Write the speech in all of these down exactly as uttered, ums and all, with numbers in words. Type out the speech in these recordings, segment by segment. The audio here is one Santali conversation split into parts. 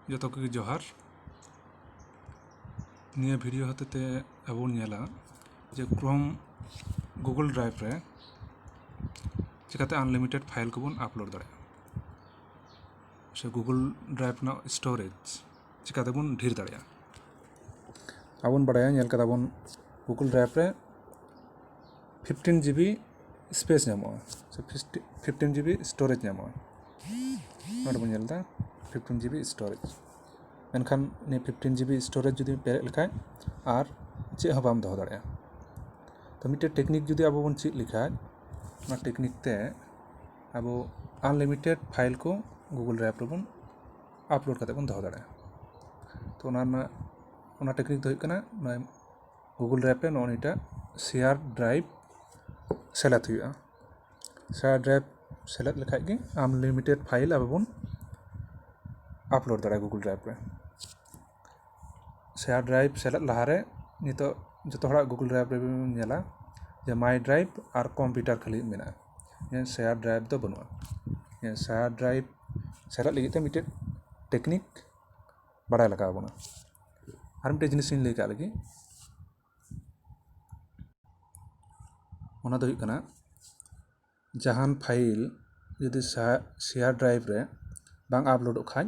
ᱡᱚᱛᱚ ᱠᱚᱜᱮ ᱡᱚᱦᱟᱨ᱾ ᱱᱤᱭᱟᱹ ᱵᱷᱤᱰᱤᱭᱳ ᱦᱚᱛᱮᱛᱮ ᱟᱵᱚ ᱵᱚᱱ ᱧᱮᱞᱟ ᱡᱮ ᱠᱨᱳᱢ ᱜᱩᱜᱩᱞ ᱰᱨᱟᱭᱤᱵᱷ ᱨᱮ ᱪᱤᱠᱟᱹᱛᱮ ᱟᱱᱞᱤᱢᱤᱴᱮᱰ ᱯᱷᱟᱭᱤᱞ ᱠᱚᱵᱚᱱ ᱟᱯᱞᱳᱰ ᱫᱟᱲᱮᱭᱟᱜᱼᱟ, ᱥᱮ ᱜᱩᱜᱩᱞ ᱰᱨᱟᱭᱤᱵᱷ ᱨᱮᱱᱟᱜ ᱥᱴᱳᱨᱮᱡᱽ ᱪᱤᱠᱟᱹᱛᱮᱵᱚᱱ ᱰᱷᱮᱨ ᱫᱟᱲᱮᱭᱟᱜᱼᱟ᱾ ᱟᱵᱚ ᱵᱚᱱ ᱵᱟᱲᱟᱭᱟ, ᱧᱮᱞ ᱠᱟᱫᱟ ᱵᱚᱱ, ᱜᱩᱜᱩᱞ ᱰᱨᱟᱭᱤᱵᱷ ᱨᱮ ᱯᱷᱤᱯᱴᱤᱱ ᱡᱤᱵᱤ ᱥᱯᱮᱥ ᱧᱟᱢᱚᱜᱼᱟ, ᱥᱮ ᱯᱷᱤᱯᱴᱤᱱ ᱡᱤᱵᱤ ᱥᱴᱳᱨᱮᱡᱽ ᱧᱟᱢᱚᱜᱼᱟ᱾ ᱱᱚᱰᱮ ᱵᱚᱱ ᱧᱮᱞ ᱮᱫᱟ ᱯᱷᱤᱯᱴᱤᱱ ᱡᱤᱵᱤ ᱥᱴᱳᱨᱮᱡᱽ᱾ ᱢᱮᱱᱠᱷᱟᱱ ᱱᱤᱭᱟᱹ ᱯᱷᱤᱯᱴᱤᱱ ᱡᱤᱵᱤ ᱥᱴᱳᱨᱮᱡᱽ ᱡᱩᱫᱤ ᱯᱮᱨᱮᱡ ᱞᱮᱠᱷᱟᱡ ᱟᱨ ᱪᱮᱫ ᱦᱚᱸ ᱵᱟᱢ ᱫᱚᱦᱚ ᱫᱟᱲᱮᱭᱟᱜᱼᱟ᱾ ᱛᱚ ᱢᱤᱫᱴᱮᱡ ᱴᱮᱠᱱᱤᱠ ᱡᱩᱫᱤ ᱟᱵᱚ ᱵᱚᱱ ᱪᱮᱫ ᱞᱮᱠᱷᱟᱡ, ᱚᱱᱟ ᱴᱮᱠᱱᱤᱠ ᱛᱮ ᱟᱵᱚ ᱟᱱᱞᱤᱢᱤᱴᱮᱰ ᱯᱷᱟᱭᱤᱞ ᱠᱚ ᱜᱩᱜᱩᱞ ᱰᱨᱟᱭᱤᱵᱷ ᱨᱮᱵᱚᱱ ᱟᱯᱞᱳᱰ ᱠᱟᱛᱮ ᱵᱚᱱ ᱫᱚᱦᱚ ᱫᱟᱲᱮᱭᱟᱜᱼᱟ᱾ ᱛᱚ ᱚᱱᱟ ᱨᱮᱱᱟᱜ, ᱚᱱᱟ ᱴᱮᱠᱱᱤᱠ ᱫᱚ ᱦᱩᱭᱩᱜ ᱠᱟᱱᱟ, ᱱᱚᱣᱟ ᱜᱩᱜᱩᱞ ᱰᱨᱟᱭᱤᱵᱷ ᱨᱮ ᱱᱚᱜᱼᱚ ᱱᱤᱭᱟᱹᱴᱟᱜ ᱥᱮᱭᱟᱨ ᱰᱨᱟᱭᱤᱵᱷ ᱥᱮᱞᱮᱫ ᱦᱩᱭᱩᱜᱼᱟ᱾ ᱥᱮᱭᱟᱨ ᱰᱨᱟᱭᱤᱵᱷ ᱥᱮᱞᱮᱫ ᱞᱮᱠᱷᱟᱡ ᱜᱮ ᱟᱱᱞᱤᱢᱤᱴᱮᱰ ᱯᱷᱟᱭᱤᱞ ᱟᱵᱚ ᱵᱚᱱ ᱟᱯᱞᱳᱰ ᱫᱟᱲᱮᱭᱟᱜᱼᱟ ᱜᱩᱜᱩᱞ ᱰᱨᱟᱭᱤᱵᱷ ᱨᱮ᱾ ᱥᱮᱭᱟᱨ ᱰᱨᱟᱭᱤᱵᱷ ᱥᱮᱞᱮᱫ ᱞᱟᱦᱟᱨᱮ ᱱᱤᱛᱚᱜ ᱡᱚᱛᱚ ᱦᱚᱲᱟᱜ ᱜᱩᱜᱩᱞ ᱰᱨᱟᱭᱤᱵᱷ ᱨᱮᱵᱚᱱ ᱧᱮᱞᱟ ᱡᱮ ᱢᱟᱭ ᱰᱨᱟᱭᱤᱵᱷ ᱟᱨ ᱠᱚᱢᱯᱤᱭᱩᱴᱟᱨ ᱠᱷᱟᱹᱞᱤ ᱢᱮᱱᱟᱜᱼᱟ᱾ ᱥᱮᱭᱟᱨ ᱰᱨᱟᱭᱤᱵᱷ ᱫᱚ ᱵᱟᱹᱱᱩᱜᱼᱟ᱾ ᱥᱮᱭᱟᱨ ᱰᱨᱟᱭᱤᱵᱷ ᱥᱮᱞᱮᱫ ᱞᱟᱹᱜᱤᱫ ᱛᱮ ᱢᱤᱫᱴᱮᱡ ᱴᱮᱠᱱᱤᱠ ᱵᱟᱲᱟᱭ ᱞᱟᱜᱟᱣ ᱵᱚᱱᱟ᱾ ᱟᱨ ᱢᱤᱫᱴᱮᱡ ᱡᱤᱱᱤᱥ ᱤᱧ ᱞᱟᱹᱭ ᱠᱟᱜ ᱞᱟᱹᱜᱤᱫ, ᱚᱱᱟ ᱫᱚ ᱦᱩᱭᱩᱜ ᱠᱟᱱᱟ, ᱡᱟᱦᱟᱱ ᱯᱷᱟᱭᱤᱞ ᱡᱩᱫᱤ ᱥᱮᱭᱟᱨ ᱰᱨᱟᱭᱤᱵᱷ ᱨᱮ ᱵᱟᱝ ᱟᱯᱞᱳᱰᱚᱜ ᱠᱷᱟᱡ,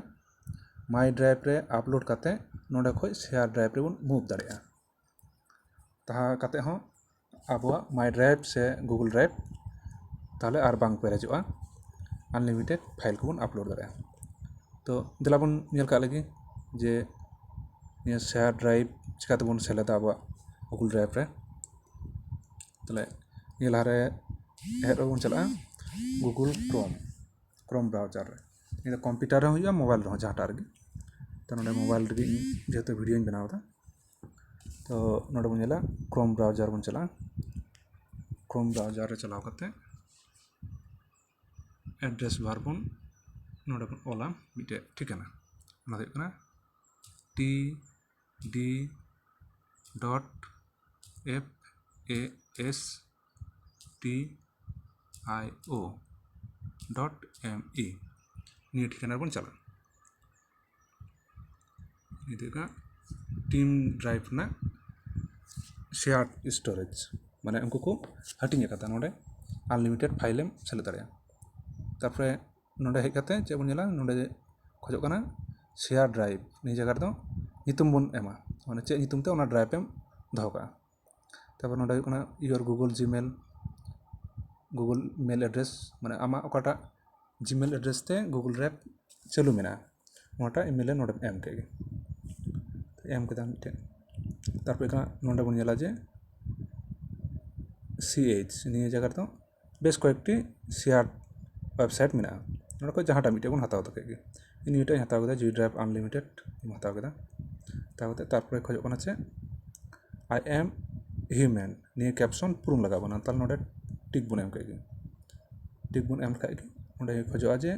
ᱢᱟᱭ ᱰᱨᱟᱭᱤᱵᱷ ᱨᱮ ᱟᱯᱞᱳᱰ ᱠᱟᱛᱮ ᱱᱚᱰᱮ ᱠᱷᱚᱡ ᱥᱮᱭᱟᱨ ᱰᱨᱟᱭᱤᱵᱷ ᱨᱮᱵᱚᱱ ᱢᱩᱵᱷ ᱫᱟᱲᱮᱭᱟᱜᱼᱟ᱾ ᱛᱟᱦᱟ ᱠᱟᱛᱮ ᱦᱚᱸ ᱟᱵᱚᱣᱟᱜ ᱢᱟᱭ ᱰᱨᱟᱭᱤᱵᱷ ᱥᱮ ᱜᱩᱜᱩᱞ ᱰᱨᱟᱭᱤᱵᱷ ᱛᱟᱦᱞᱮ ᱟᱨ ᱵᱟᱝ ᱯᱮᱨᱮᱡᱚᱜᱼᱟ, ᱟᱱᱞᱤᱢᱤᱴᱮᱰ ᱯᱷᱟᱭᱤᱞ ᱠᱚᱵᱚᱱ ᱟᱯᱞᱳᱰ ᱫᱟᱲᱮᱭᱟᱜᱼᱟ᱾ ᱛᱚ ᱫᱮᱞᱟ ᱵᱚᱱ ᱧᱮᱞ ᱠᱟᱜ ᱞᱮᱜᱮ ᱡᱮ ᱱᱤᱭᱟᱹ ᱥᱮᱭᱟᱨ ᱰᱨᱟᱭᱤᱵᱷ ᱪᱤᱠᱟᱹ ᱛᱮᱵᱚᱱ ᱥᱮᱞᱮᱫᱟ ᱟᱵᱚᱣᱟᱜ ᱜᱩᱜᱩᱞ ᱰᱨᱟᱭᱤᱵᱷ ᱨᱮ᱾ ᱛᱟᱦᱞᱮ ᱱᱤᱭᱟᱹ ᱞᱟᱦᱟᱨᱮ ᱮᱦᱚᱵ ᱨᱮᱵᱚᱱ ᱪᱟᱞᱟᱜᱼᱟ ᱜᱩᱜᱩᱞ ᱠᱨᱳᱢ, ᱠᱨᱳᱢ ᱵᱨᱟᱣᱡᱟᱨ ᱨᱮ᱾ ᱱᱤᱭᱟᱹ ᱫᱚ ᱠᱚᱢᱯᱤᱭᱩᱴᱟᱨ ᱨᱮᱦᱚᱸ ᱦᱩᱭᱩᱜᱼᱟ, ᱢᱳᱵᱟᱭᱤᱞ ᱨᱮᱦᱚᱸ, ᱡᱟᱦᱟᱸᱴᱟᱜ ᱨᱮᱜᱮ᱾ ᱛᱚ ᱱᱚᱰᱮ ᱢᱳᱵᱟᱭᱤᱞ ᱨᱮᱜᱮ ᱤᱧ ᱡᱮᱦᱮᱛᱩ ᱵᱷᱤᱰᱤᱭᱳᱧ ᱵᱮᱱᱟᱣ ᱮᱫᱟ, ᱛᱚ ᱱᱚᱰᱮ ᱵᱚᱱ ᱧᱮᱞᱟ ᱠᱨᱳᱢ ᱵᱨᱟᱣᱡᱟᱨ ᱵᱚᱱ ᱪᱟᱞᱟᱜᱼᱟ᱾ ᱠᱨᱳᱢ ᱵᱨᱟᱣᱡᱟᱨ ᱨᱮ ᱪᱟᱞᱟᱣ ᱠᱟᱛᱮ ᱮᱰᱨᱮᱥ ᱵᱟᱨ ᱵᱚᱱ ᱱᱚᱰᱮ ᱵᱚᱱ ᱚᱞᱟ ᱢᱤᱫᱴᱮᱡ ᱴᱷᱤᱠᱟᱹᱱᱟ᱾ ᱚᱱᱟ ᱫᱚ ᱦᱩᱭᱩᱜ ᱠᱟᱱᱟ T D dot F A S T I O dot M E. ᱱᱤᱭᱟᱹ ᱴᱷᱤᱠᱟᱹᱱᱟ ᱨᱮᱵᱚᱱ ᱪᱟᱞᱟᱜᱼᱟ᱾ ᱱᱤᱛᱚᱜ ᱦᱩᱭᱩᱜ ᱠᱟᱱᱟ ᱴᱤᱢ ᱰᱨᱟᱭᱤᱵᱷ ᱨᱮᱱᱟᱜ ᱥᱮᱭᱟᱨᱰ ᱥᱴᱳᱨᱮᱡᱽ, ᱢᱟᱱᱮ ᱩᱱᱠᱩ ᱠᱚ ᱦᱟᱹᱴᱤᱧ ᱟᱠᱟᱫᱟ, ᱱᱚᱰᱮ ᱟᱱᱞᱤᱢᱤᱴᱮᱰ ᱯᱷᱟᱭᱤᱞ ᱮᱢ ᱥᱮᱞᱮᱫ ᱫᱟᱲᱮᱭᱟᱜᱼᱟ᱾ ᱛᱟᱨᱯᱚᱨᱮ ᱱᱚᱰᱮ ᱦᱮᱡ ᱠᱟᱛᱮ ᱪᱮᱫ ᱵᱚᱱ ᱧᱮᱞᱟ, ᱱᱚᱰᱮ ᱠᱷᱚᱡᱚᱜ ᱠᱟᱱᱟ ᱥᱮᱭᱟᱨ ᱰᱨᱟᱭᱤᱵᱷ, ᱱᱤᱭᱟᱹ ᱡᱟᱭᱜᱟ ᱨᱮᱫᱚ ᱧᱩᱛᱩᱢ ᱵᱚᱱ ᱮᱢᱟ, ᱢᱟᱱᱮ ᱪᱮᱫ ᱧᱩᱛᱩᱢ ᱛᱮ ᱚᱱᱟ ᱰᱨᱟᱭᱤᱵᱷ ᱮᱢ ᱫᱚᱦᱚ ᱠᱟᱜᱼᱟ᱾ ᱛᱟᱨᱯᱚᱨ ᱱᱚᱰᱮ ᱦᱩᱭᱩᱜ ᱠᱟᱱᱟ your Google Gmail, Google mail address, ᱢᱟᱱᱮ ᱟᱢᱟᱜ ᱚᱠᱟᱴᱟᱜ ᱡᱤᱢᱮᱞ ᱮᱰᱨᱮᱥ ᱛᱮ ᱜᱩᱜᱩᱞ ᱰᱨᱟᱭᱤᱵᱷ ᱪᱟᱹᱞᱩ ᱢᱮᱱᱟᱜᱼᱟ, ᱚᱱᱟᱴᱟᱜ ᱤᱢᱮᱞ ᱨᱮ ᱱᱚᱰᱮᱢ ᱮᱢ ᱠᱮᱫ ᱜᱮ᱾ ᱮᱢ ᱠᱮᱫᱟ ᱢᱤᱫᱴᱮᱱ᱾ ᱛᱟᱨᱯᱚᱨᱮ ᱦᱩᱭᱩᱜ ᱠᱟᱱᱟ ᱱᱚᱰᱮ ᱵᱚᱱ ᱧᱮᱞᱟ ᱡᱮ ᱥᱤ ᱮᱭᱤᱪ, ᱱᱤᱭᱟᱹ ᱡᱟᱭᱜᱟ ᱨᱮᱫᱚ ᱵᱮᱥ ᱠᱚᱭᱮᱠᱴᱤ ᱥᱮᱭᱟᱨ ᱣᱮᱵᱥᱟᱭᱤᱴ ᱢᱮᱱᱟᱜᱼᱟ᱾ ᱱᱚᱰᱮ ᱠᱷᱚᱱ ᱡᱟᱦᱟᱸᱴᱟᱜ ᱢᱤᱫᱴᱮᱱ ᱵᱚᱱ ᱦᱟᱛᱟᱣ ᱠᱮᱫ ᱜᱮ᱾ ᱤᱧ ᱱᱤᱭᱟᱹᱴᱟᱜ ᱤᱧ ᱦᱟᱛᱟᱣ ᱠᱮᱫᱟ, ᱡᱤ ᱰᱨᱟᱭᱤᱵᱷ ᱟᱱᱞᱤᱢᱤᱴᱮᱰ ᱤᱧ ᱦᱟᱛᱟᱣ ᱠᱮᱫᱟ᱾ ᱦᱟᱛᱟᱣ ᱠᱟᱛᱮ ᱛᱟᱨᱯᱚᱨᱮ ᱠᱷᱚᱡᱚᱜ ᱠᱟᱱᱟ ᱪᱮᱫ, I am human, ᱱᱤᱭᱟᱹ ᱠᱮᱯᱥᱚᱱ ᱯᱩᱨᱩᱱ ᱞᱟᱜᱟᱣ ᱵᱚᱱᱟ᱾ ᱛᱟᱦᱞᱮ ᱱᱚᱰᱮ ᱴᱤᱠ ᱵᱚᱱ ᱮᱢ ᱠᱮᱫ ᱜᱮ᱾ ᱴᱤᱠ ᱵᱚᱱ ᱮᱢ ᱞᱮᱠᱷᱟᱡ ᱜᱮ ᱚᱸᱰᱮ ᱠᱷᱚᱡᱚᱜᱼᱟ ᱡᱮ,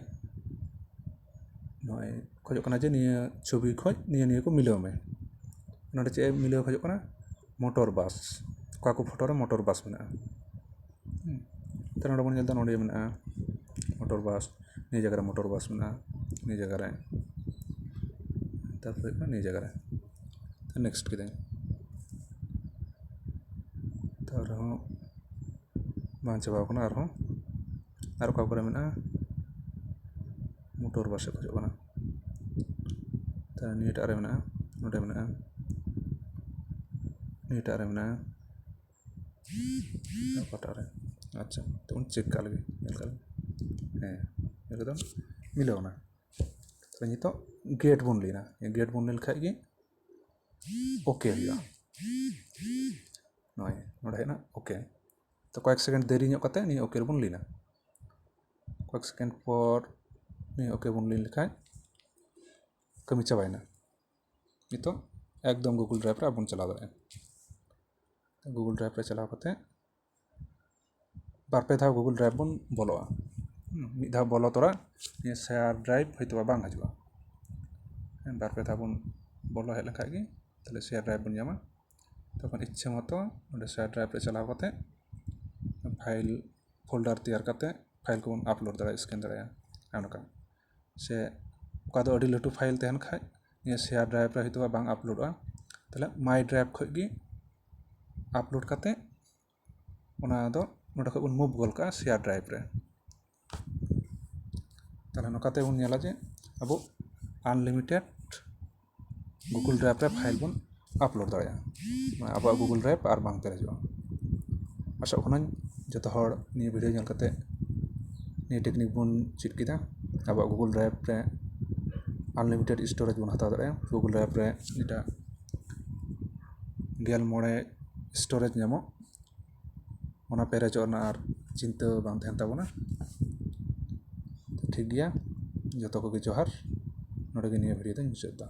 ᱱᱚᱜᱼᱚᱭ ᱠᱷᱚᱡᱚᱜ ᱠᱟᱱᱟ ᱡᱮ ᱱᱤᱭᱟᱹ ᱪᱷᱚᱵᱤ ᱠᱷᱚᱡ ᱱᱤᱭᱟᱹ ᱱᱤᱭᱟᱹ ᱠᱚ ᱢᱤᱞᱟᱹᱣ ᱢᱮ᱾ ᱱᱚᱰᱮ ᱪᱮᱫ ᱮ ᱢᱤᱞᱟᱹᱣ ᱠᱷᱚᱡᱚᱜ ᱠᱟᱱᱟ? ᱢᱚᱴᱚᱨ ᱵᱟᱥ᱾ ᱚᱠᱟ ᱠᱚ ᱯᱷᱳᱴᱳ ᱨᱮ ᱢᱚᱴᱚᱨ ᱵᱟᱥ ᱢᱮᱱᱟᱜᱼᱟ? ᱦᱩᱸ᱾ ᱛᱟᱦᱞᱮ ᱱᱚᱰᱮ ᱵᱚᱱ ᱧᱮᱞ ᱮᱫᱟ, ᱱᱚᱰᱮ ᱢᱮᱱᱟᱜᱼᱟ ᱢᱚᱴᱚᱨ ᱵᱟᱥ, ᱱᱤᱭᱟᱹ ᱡᱟᱭᱜᱟ ᱨᱮ ᱢᱚᱴᱚᱨ ᱵᱟᱥ ᱢᱮᱱᱟᱜᱼᱟ, ᱱᱤᱭᱟᱹ ᱡᱟᱭᱜᱟ ᱨᱮ, ᱛᱟᱨᱯᱚᱨᱮ ᱦᱩᱭᱩᱜ ᱠᱟᱱᱟ ᱱᱤᱭᱟᱹ ᱡᱟᱭᱜᱟ ᱨᱮ᱾ ᱱᱮᱠᱥᱴ ᱠᱤᱫᱟᱹᱧ᱾ ᱛᱟᱨ ᱨᱮᱦᱚᱸ ᱵᱟᱝ ᱪᱟᱵᱟᱣ ᱠᱟᱱᱟ, ᱟᱨᱦᱚᱸ ᱟᱨ ᱚᱠᱟ ᱠᱚᱨᱮ ᱢᱮᱱᱟᱜᱼᱟ? ᱢᱚᱴᱚᱨ ᱵᱟᱥ ᱮ ᱠᱷᱚᱡᱚᱜ ᱠᱟᱱᱟ᱾ ᱛᱟᱦᱞᱮ ᱱᱤᱭᱟᱹᱴᱟᱜ ᱨᱮ ᱢᱮᱱᱟᱜᱼᱟ, ᱱᱚᱰᱮ ᱢᱮᱱᱟᱜᱼᱟ, ᱱᱤᱭᱟᱹᱴᱟᱜ ᱨᱮ ᱢᱮᱱᱟᱜᱼᱟ, ᱚᱠᱟᱴᱟᱜ ᱨᱮ? ᱟᱪᱪᱷᱟ, ᱛᱚ ᱵᱚᱱ ᱪᱮᱠ ᱠᱟᱜ ᱞᱮᱜᱮ, ᱧᱮᱞ ᱠᱟᱜ ᱞᱮᱜᱮ᱾ ᱦᱮᱸ, ᱧᱮᱞ ᱠᱮᱫᱟᱢ, ᱢᱤᱞᱟᱹᱣ ᱮᱱᱟ᱾ ᱛᱚ ᱱᱤᱛᱚᱜ ᱜᱮᱴ ᱵᱚᱱ ᱞᱟᱹᱭᱟ, ᱜᱮᱴ ᱵᱚᱱ ᱞᱟᱹᱭ ᱞᱮᱠᱷᱟᱡ ᱜᱮ ᱳᱠᱮ ᱦᱩᱭᱩᱜᱼᱟ᱾ ᱱᱚᱜᱼᱚᱭ ᱱᱚᱰᱮ ᱦᱮᱡ ᱮᱱᱟ ᱳᱠᱮ᱾ ᱛᱚ ᱠᱚᱭᱮᱠ ᱥᱮᱠᱮᱱᱰ ᱫᱮᱨᱤ ᱧᱚᱜ ᱠᱟᱛᱮ ᱱᱤᱭᱟᱹ ᱳᱠᱮ ᱨᱮᱵᱚᱱ ᱞᱤᱱᱟ᱾ ᱠᱚᱭᱮᱠ ᱥᱮᱠᱮᱱᱰ ᱯᱚᱨ ᱱᱤᱭᱟᱹ ᱳᱠᱮ ᱵᱚᱱ ᱞᱤᱱ ᱞᱮᱠᱷᱟᱡ ᱠᱟᱹᱢᱤ ᱪᱟᱵᱟᱭᱮᱱᱟ᱾ ᱱᱤᱛᱚᱜ ᱮᱠᱫᱚᱢ ᱜᱩᱜᱩᱞ ᱰᱨᱟᱭᱤᱵᱷ ᱨᱮ ᱟᱵᱚ ᱵᱚᱱ ᱪᱟᱞᱟᱣ ᱫᱟᱲᱮᱭᱟᱜᱼᱟ᱾ ᱜᱩᱜᱩᱞ ᱰᱨᱟᱭᱤᱵᱷ ᱨᱮ ᱪᱟᱞᱟᱣ ᱠᱟᱛᱮ ᱵᱟᱨ ᱯᱮ ᱫᱷᱟᱣ ᱜᱩᱜᱩᱞ ᱰᱨᱟᱭᱤᱵᱷ ᱵᱚᱱ ᱵᱚᱞᱚᱜᱼᱟ᱾ ᱦᱩᱸ, ᱢᱤᱫ ᱫᱷᱟᱣ ᱵᱚᱞᱚ ᱛᱚᱨᱟ ᱱᱤᱭᱟᱹ ᱥᱮᱭᱟᱨ ᱰᱨᱟᱭᱤᱵᱷ ᱦᱚᱭᱛᱳ ᱵᱟ ᱵᱟᱝ ᱦᱤᱡᱩᱜᱼᱟ᱾ ᱦᱮᱸ, ᱵᱟᱨ ᱯᱮ ᱫᱷᱟᱣ ᱵᱚᱱ ᱵᱚᱞᱚ ᱦᱮᱡ ᱞᱮᱱᱠᱷᱟᱡ ᱜᱮ ᱛᱟᱦᱞᱮ ᱥᱮᱭᱟᱨ ᱰᱨᱟᱭᱤᱵᱷ ᱵᱚᱱ ᱧᱟᱢᱟ᱾ ᱛᱚᱠᱷᱚᱱ ᱤᱪᱪᱷᱟᱹ ᱢᱚᱛᱚ ᱚᱸᱰᱮ ᱥᱮᱭᱟᱨ ᱰᱨᱟᱭᱤᱵᱷ ᱨᱮ ᱪᱟᱞᱟᱣ ᱠᱟᱛᱮ ᱯᱷᱟᱭᱤᱞ ᱯᱷᱳᱞᱰᱟᱨ ᱛᱮᱭᱟᱨ ᱠᱟᱛᱮ ᱯᱷᱟᱭᱤᱞ ᱠᱚᱵᱚᱱ ᱟᱯᱞᱳᱰ ᱫᱟᱲᱮᱭᱟᱜᱼᱟ, ᱥᱠᱮᱱ ᱫᱟᱲᱮᱭᱟᱜᱼᱟ, ᱚᱱᱠᱟ᱾ ᱥᱮ ᱚᱠᱟ ᱫᱚ ᱟᱹᱰᱤ ᱞᱟᱹᱴᱩ ᱯᱷᱟᱭᱤᱞ ᱛᱟᱦᱮᱱ ᱠᱷᱟᱡ ᱱᱤᱭᱟᱹ ᱥᱮᱭᱟᱨ ᱰᱨᱟᱭᱤᱵᱷ ᱨᱮ ᱦᱚᱭᱛᱳ ᱵᱟᱝ ᱟᱯᱞᱳᱰᱚᱜᱼᱟ, ᱛᱟᱦᱚᱞᱮ ᱢᱟᱭ ᱰᱨᱟᱭᱤᱵᱷ ᱠᱷᱚᱱ ᱜᱮ ᱟᱯᱞᱳᱰ ᱠᱟᱛᱮ ᱚᱱᱟ ᱫᱚ ᱱᱚᱰᱮ ᱠᱷᱚᱱ ᱵᱚᱱ ᱢᱩᱵᱷ ᱜᱚᱫ ᱠᱟᱜᱼᱟ ᱥᱮᱭᱟᱨ ᱰᱨᱟᱭᱤᱵᱷ ᱨᱮ᱾ ᱛᱟᱦᱚᱞᱮ ᱱᱚᱝᱠᱟ ᱛᱮᱵᱚᱱ ᱧᱮᱞᱟ ᱡᱮ ᱟᱵᱚ ᱟᱱᱞᱤᱢᱤᱴᱮᱰ ᱜᱩᱜᱩᱞ ᱰᱨᱟᱭᱤᱵᱷ ᱨᱮ ᱯᱷᱟᱭᱤᱞ ᱵᱚᱱ ᱟᱯᱞᱳᱰ ᱫᱟᱲᱮᱭᱟᱜᱼᱟ, ᱢᱟᱱᱮ ᱟᱵᱚᱣᱟᱜ ᱜᱩᱜᱩᱞ ᱰᱨᱟᱭᱤᱵᱷ ᱟᱨ ᱵᱟᱝ ᱯᱮᱨᱮᱡᱚᱜᱼᱟ᱾ ᱟᱥᱚᱜ ᱠᱟᱹᱱᱟᱹᱧ ᱡᱚᱛᱚ ᱦᱚᱲ ᱱᱤᱭᱟᱹ ᱵᱷᱤᱰᱤᱭᱳ ᱧᱮᱞ ᱠᱟᱛᱮ ᱱᱤᱭᱟᱹ ᱴᱮᱠᱱᱤᱠ ᱵᱚᱱ ᱪᱮᱫ ᱠᱮᱫᱟ, ᱟᱵᱚᱣᱟᱜ ᱜᱩᱜᱩᱞ ᱰᱨᱟᱭᱤᱵᱷ ᱨᱮ ᱟᱱᱞᱤᱢᱤᱴᱮᱰ ᱥᱴᱳᱨᱮᱡᱽ ᱵᱚᱱ ᱦᱟᱛᱟᱣ ᱫᱟᱲᱮᱭᱟᱜᱼᱟ᱾ ᱜᱩᱜᱩᱞ ᱰᱨᱟᱭᱤᱵᱷ ᱨᱮ ᱡᱮᱴᱟ ᱜᱮᱞ ᱢᱚᱬᱮ ᱥᱴᱳᱨᱮᱡᱽ ᱧᱟᱢᱚᱜ, ᱚᱱᱟ ᱯᱮᱨᱮᱡᱚᱜ ᱨᱮᱱᱟᱜ ᱟᱨ ᱪᱤᱱᱛᱟᱹ ᱵᱟᱝ ᱛᱟᱦᱮᱱ ᱛᱟᱵᱚᱱᱟ᱾ ᱛᱚ ᱴᱷᱤᱠ ᱜᱮᱭᱟ, ᱡᱚᱛᱚ ᱠᱚᱜᱮ ᱡᱚᱦᱟᱨ᱾ ᱱᱚᱰᱮ ᱜᱮ ᱱᱤᱭᱟᱹ ᱵᱷᱤᱰᱤᱭᱳ ᱫᱚᱧ ᱢᱩᱪᱟᱹᱫ ᱮᱫᱟ᱾